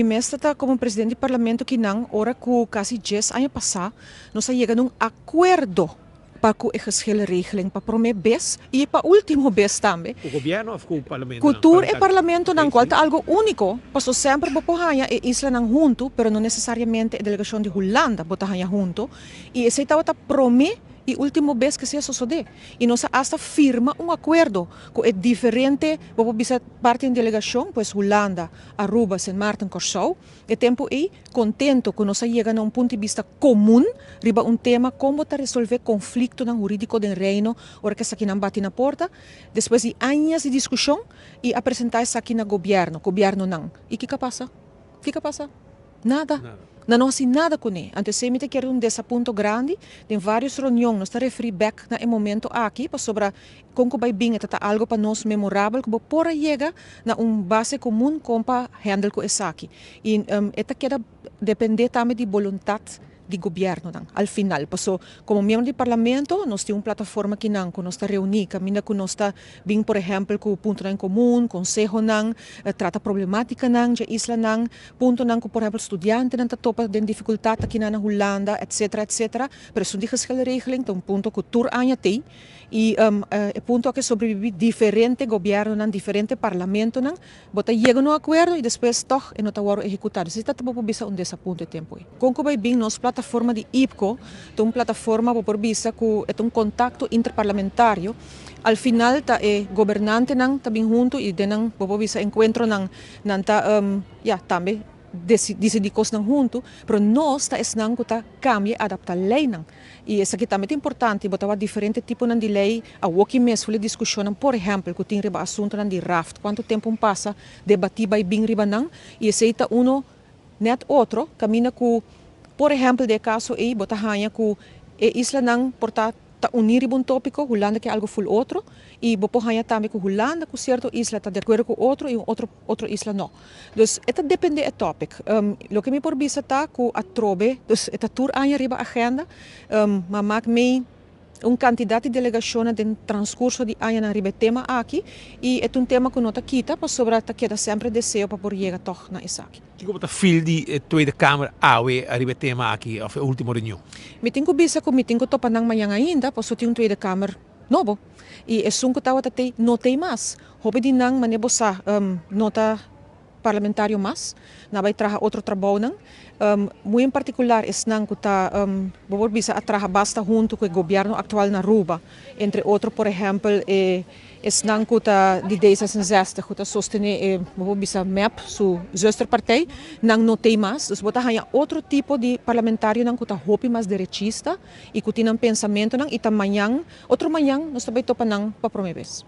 Mi mes ta komo presidente di parlamento kinan ora ku kasi 10 aña pasá nos a yega na un akuerdo pa ku e geschillenregeling pa promé bes i pa último bes tambe. E gobièrnu òf ku e parlamento? Ku tur e parlamentonan, kual ta algu úniko, paso semper bo por haña e islanan huntu, pero no nesesariamente e delegashon di Hulanda bo ta haña huntu, i esei tabata promé i último bes ku esei a sosodé. I nos a hasta firma un akuerdo ku e diferente, bo por bisa, parti di delegashon, pues Hulanda, Aruba, Sint Maarten, Kòrsou. E tempu ei, kontentu ku nos a yega na un punto di bista komun riba un tema kon ta resolvé konfliktonan hurídiko den Reino, ora ku esakinan bati na porta, despues di aña di diskushon, i a presentá esaki na gobièrnu, gobièrnunan. I kiko a pasa? Kiko a pasa? Nada. Nada. Nan no a hasi nada kuné. Anto semper ku un desapunto grandi, den vários reunion, nos ta referí back na e momento aki, pasobra kon ku bai bin, ta algu pa nos memorabel, ku por a yega na un base komun kon pa handle ku esaki. I e ta keda dependé tambe di boluntat di gobièrnunan. Al final, paso komo miembro di parlamento, nos tin un plataforma akinan, ku nos ta reuní, kaminda ku nos ta bin, por ehèmpel, ku puntonan komun, konsehonan, trata problemátikanan di islanan, puntonan ku, por ehèmpel, studiantenan ta topa den difikultat aki na Hulanda, etc., etc. Pero esun di geschillenregeling ta un punto ku tur aña tin i e punto ku sobreviví diferente gobièrnunan, diferente parlamentonan, bo ta yega na un akuerdo i despues toch e no ta wòrdu ehekutá. Esei ta por bisa un desapunto e tempu. Kon ku bai bin, nos plataforma di IPKO, ta un plataforma por bisa ku ta un kontakto interparlamentario. Al final ta e gobernantenan ta bin huntu i den nan por bisa enkuentronan nan ta ja, tambe disidí kosnan huntu, pero nos ta esnan ku ta kambia, adaptá leinan. I esaki tambe ta importante, bo ta diferente tiponan di lei, awoki mes e diskushon, por ehèmpel, ku tin riba asuntonan di RAFT, kuantu tempu a pasa debatí bai bin riba nan, i esei ta uno net otro, kaminda ku, por ehèmpel, den e kaso ei, bo ta haña ku e islanan por ta ta uní riba un tópiko, Hulanda ke algu full otro, i bo por haña tambe ku Hulanda ku sierto isla ta di akuerdo ku otro i un otro isla no. Dus e ta dependé e topic. Loke mi por bisa ta ku atrobe, dus e ta tur aña riba agenda, m'a maak mee un kantidat di delegashon den transkurso di aña riba e tema aki i e ta un tema ku no ta kita, pasobra ta keda semper deseo pa por yega toch na esaki. Kiko bo ta feel di Tweede Kamer awe riba e tema aki, òf e último reunion? Mi tin ku bisa ku mi tin ku topa nan mañan ainda, paso tin un Tweede Kamer nobo. I esun ku tabata tei no tei mas. Hopi di nan, manera bo sa, no ta parlamentario mas, nan a bai traha otro trabounan. Muy en partikular esnan ku ta, bo por bisa, a traha basta huntu ku e gobièrnu aktual na Aruba. Entre otro, por ehèmpel, esnan ku ta di D66, ku ta sostené e, bo por bisa, MEP, su zusterpartij, nan no tei mas. Dus bo ta haña otro tipo di parlamentarionan ku ta hopi mas derechista i ku tin nan pensamentonan i ta mañan, otro mañan nos ta bai topa nan pa promé bes.